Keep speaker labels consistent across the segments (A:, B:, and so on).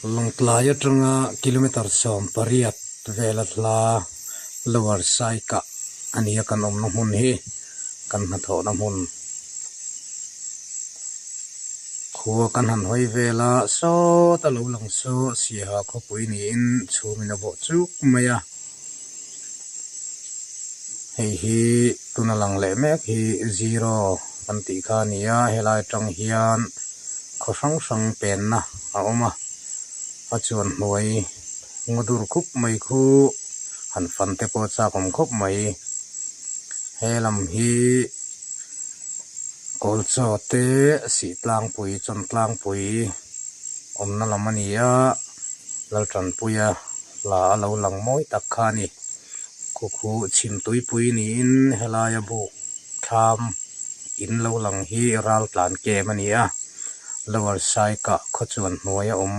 A: Lawngtlai atanga kilometer 18 vela hla Lower Saikah a nia kan awmna hmun hi kan hnathawhna hmun khua kan han hawi vel a sawt a lo lang saw Siaha khawpui niin chhumin a bawh chuk mai a. Hei hi tuna lang leh mek hi zero kan tih kha a ni a helai atang hian khaw hrang hrang penna a awm a a chuan hnuai ngaw dur khup mai khu han fan te pawh a chak awm khawp mai he lam hi kawl chaw te sih tlangpui chawn tlangpui awmna lam a ni a Laltanpuia hla a lo lang mawi tak kha a ni. Khukhu chhim tuipui niin helaia buk thlam in lo lang hi ral tlan kem a ni a, Lower Saikah khaw chuan hnuai a awm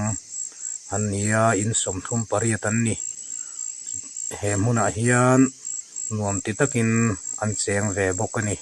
A: an ni a, in 38 an ni. He hmunah hian nuam ti takin an cheng ve bawk a ni.